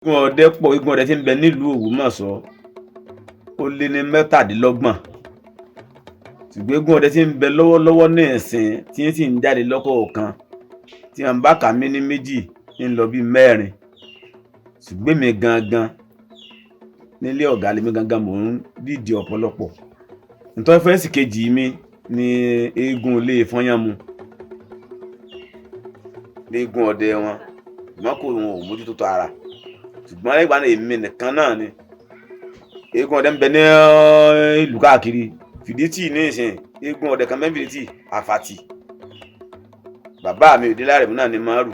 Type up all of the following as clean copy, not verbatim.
Eégún ọdẹ pọ̀. Eégún ọdẹ tí ń bẹ nílùú Ògbómọ̀ṣọ́ ó lé ní 37, ṣùgbọ́n eégún ọdẹ tí ń bẹ lọ́wọ́lọ́wọ́ ní ìsìn tí ń sì ń jáde lọ́kọ̀ọ̀kan tí wọ́n bá kà mí ní méjì ń lọ bíi mẹ́rin. Ṣùgbọ́n mi gangan nílé ọ̀gá lèmi gangan mò ń díje ọ̀pọ̀lọpọ̀. Nítorí fẹ́ǹsì kejì mi ní eégún ilé Fọ́nyánmu, léégún ọdẹ wọn, ṣùgbọ́n kò wọn ò mójútó tó ara. Ṣùgbọ́n lẹ́gbàá náà, èmi nìkan náà ni eégún ọdẹ ń bẹ ní ìlú káàkiri. Fìdítì ní ìsìn, eégún ọdẹ kan mẹ́rin Fìdítì àfàtì. Bàbá mi òde láàrẹ̀ náà ni márù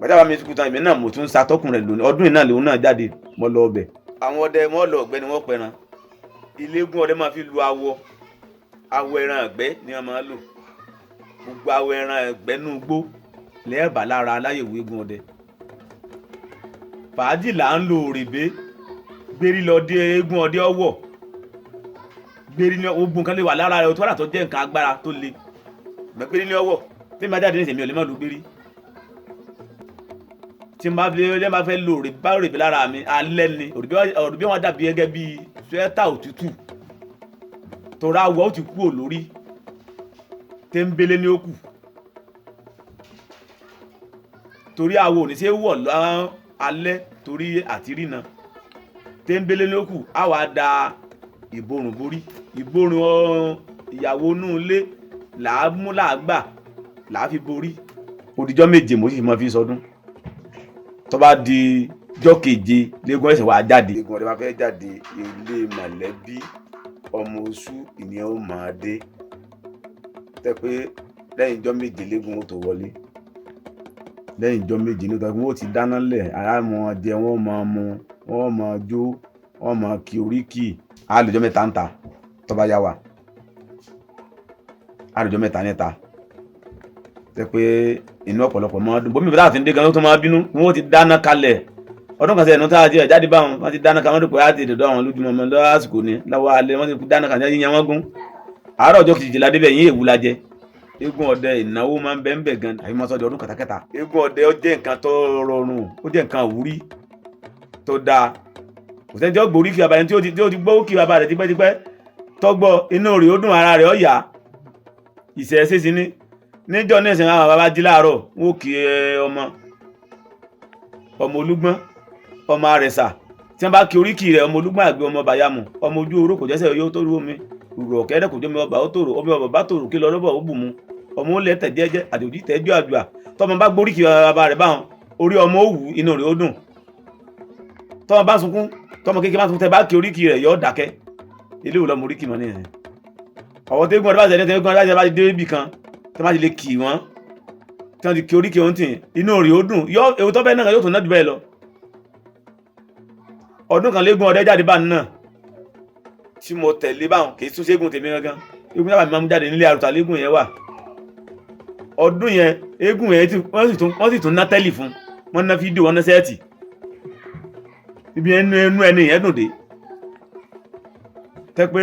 bàtà bá mi kú tán, èmi náà mo tún ṣàtọ́kùn rẹ̀ lónìí. Ọdún yìí náà lòun náà jáde mo lọ ọbẹ̀. Àwọn ọdẹ wọn lọ ọ̀gbẹ́ ni wọ́n pẹran. Ilé eégún ọdẹ máa fi lu awọ, awọ ẹran ẹ̀gbẹ́ ni wọ́n máa lò. Gbogbo awọ ẹran ẹ̀gbẹ́ nú gbó lẹ́ẹ̀bà lára aláyẹ̀wò eégún ọdẹ. Fàájì là ń lo òrèbé gbérí lọ dé eégún ọdẹ ọwọ́ gbérí ní ogun kan lè wà lára rẹ tó wà tó jẹ́ nǹkan agbára tó le gbérí ní ọwọ́. Tí n bá jáde ní ìsẹ̀mí ò lè má lu gbérí. Tí n bá lè má fẹ́ lo òrèbé bá òrèbé lára mi alẹ́ ni òrèbé wọn dàbí gẹ́gẹ́ bí sweater òtútù torí awọ ó ti kú ò lórí téńbélé ní ó kù torí awọ ò ní ṣe wọ̀ lọ́ alẹ́ torí àtirínà téńbélé ní ó kù. Á wàá da ìborùn borí ìborùn ìyàwó inú ilé làá mú làá gbà làá fi borí. Odijọ́ 7 mo sì máa fi sọdún. Tó bá di jọ́ keje lẹ́gùn ẹ̀sẹ̀ wàá jáde. Eégún ọdẹ bá fẹ́ jáde, ilé mọ̀lẹ́bí ọmọ oṣù ìní ó máa dé tẹ́ pé lẹ́yìn ijọ́ 7 lẹ́gùn ó tó wọlé. Lẹ́yìn ijọ́ 7 ní ọdún wọn ó ti dáná lẹ̀, ara mọ̀ jẹ, wọ́n máa mu, wọ́n máa jó, wọ́n máa kí oríkì. Á lọ́jọ́ 3 ń ta tó bá yá wa, á lọ́jọ́ 3 níta tẹ́ pé inú ọ̀pọ̀lọpọ̀ máa dùn. Bómi ìbílẹ̀ àti ndé gan tó máa bínú, wọn ó ti dáná kalẹ̀. Ọdún kan sẹ́yìn tó àti ẹ̀ jáde báwọn, wọ́n ti dáná kalẹ̀. Wọ́n dúpẹ́ láti dọ̀dọ̀ àwọn lójúmọ́ lọ́wọ́ àsìkò ni lọ́wọ́ alẹ́ wọ́n ti dáná kalẹ̀ yíyan wọ́n gún. Àárọ̀ ọjọ́ kejì la débẹ̀ yín èwú la jẹ. Eégún ọdẹ ìnáwó máa ń bẹ ń bẹ gan àfi máa sọ di ọdún kàtàkàtà. Eégún ọdẹ ó jẹ́ nǹkan tó rọrùn, ó jẹ́ nǹkan àwúrí tó dáa. Kò sẹ́ni tí ó gbórí kí baba ẹni tí ó ti gbọ́ kí baba rẹ̀ tipẹ́tipẹ́ tọ́gbọ́, inú rẹ̀ ó dùn, ara rẹ̀ ó yá. Ìṣẹ̀ṣe sí ni níjọ́ náà sìn. Àwọn baba jí láàárọ̀, wọn ò kí ọmọ ọmọ olúgbọ́n, ọmọ àrẹ̀sà. Tí wọ́n bá kí oríkì rẹ̀, ọmọ olúgbọ́n àgbẹ̀, ọmọ bàyàmù, ọmọ ojú oró kò jẹ́sẹ̀ yóò tó rú omi rù ọ̀kẹ́rẹ́ kò jómi ọba ó tòrò omi ọba bá tòrò kí lọ lọ́bọ̀ ó bù mu ọmọ ó lẹ̀ tẹ̀ jẹ́jẹ́ àjòjì tẹ́jú àjùà. Tọmọ bá gbóríkì bàbá rẹ̀ báwọn, orí ọmọ ó wù, inú rẹ̀ ó dùn. Tọmọ bá sunkún, tọmọ kékeré bá sunkún, tẹ bá kí oríkì rẹ̀, yóò dákẹ́. Ilé ìwòlọ́mọ oríkì mọ́ nìyẹn. Ọ̀wọ́ tẹ́gùn ọdẹ bá ṣẹlẹ̀, tẹ́gùn ọdẹ bá ti dé ibì kan tí wọ́n bá ti lè kì wọ́n, tí wọ́n ti kí oríkì ohun tì, inú rẹ̀ ó dùn. Yọ èwo tó bẹ́ẹ̀ náà yóò tún náà jù bẹ́ẹ̀ lọ. Ọdún kan lẹ́gùn ọdẹ jáde bá náà tí mo tẹ̀lé báwọn, kì í tún ṣẹ́gun tèmi gangan. Eégún sábà máa ń jáde nílé àrùtà lẹ́gùn yẹn wà. Ọdún yẹn eégún yẹn wọ́n sì tún ná tẹ́lì fún wọ́n, ná fídíò, wọ́n ná sẹ́ẹ̀tì ibi ẹnu ẹnu ẹni yẹn dùn dé tẹ́ pé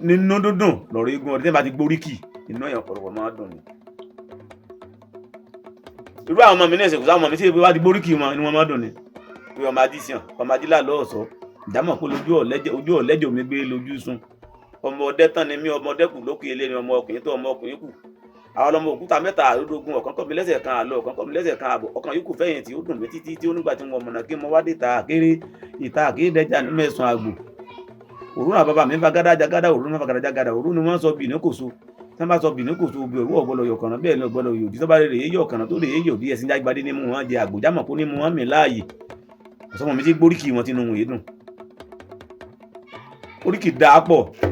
nínú dúndùn lọ́rọ̀ eégún ọdẹ. Tí wọ́n bá ti gbóríkì, inú ẹ̀yàn ọ̀pọ̀lọpọ̀ máa dùn ni. Irú àwọn ọmọ mi ní ìsìnkú sáwọn ọmọ mi tí wọ́n ti gbóríkì wọn inú wọn máa dùn ni pé ọmọ ajísìàn, ọmọ ajílà lọ́ọ̀sọ́ ìdámọ̀ pé lójú ọ̀lẹ́jẹ̀, ojú ọ̀lẹ́jẹ̀ omi gbé lójú sun. Ọmọ ọdẹ tán ni mí, ọmọ ọdẹ kù lókè ilé ni, ọmọ ọkùnrin tó ọmọ ọkùnrin kù. Àwọn ọmọ òkúta mẹ́ta àródógún, ọ̀kan kọ́ mi lẹ́sẹ̀ kan àlọ́, ọ̀kan kọ́ mi lẹ́sẹ̀ kan àbọ̀, ọ̀kan yòókù fẹ̀yìntì. Ó dùn mí títí tí ó nígbà tí mo mọ̀nà kí mo wá dé ta kéré ìta kéré dẹjà ní mẹ́sàn-án àgbò. Òru náà bàbá mi fa gádà jagádà, òru náà fa gádà jagádà. Òru ni wọ́n sọ bìnní kò so. Tí wọ́n bá sọ bìnní kò so, obì òru ọ̀gbọ́dọ̀ yọ̀kànràn, bẹ́ẹ̀ ni ọ̀gbọ́dọ̀ yòdì. Tó bá rè é yọ̀kànràn, tó rè é yòdì, ẹ̀sìn jágbádé ní mú wọn jẹ àgbòjámọ̀ kó ní mú wọn mì láàyè. Ọ̀sọ́mọ mi ti gbóríkì wọn tinú wọn yé dùn. Oríkì dáa pọ̀.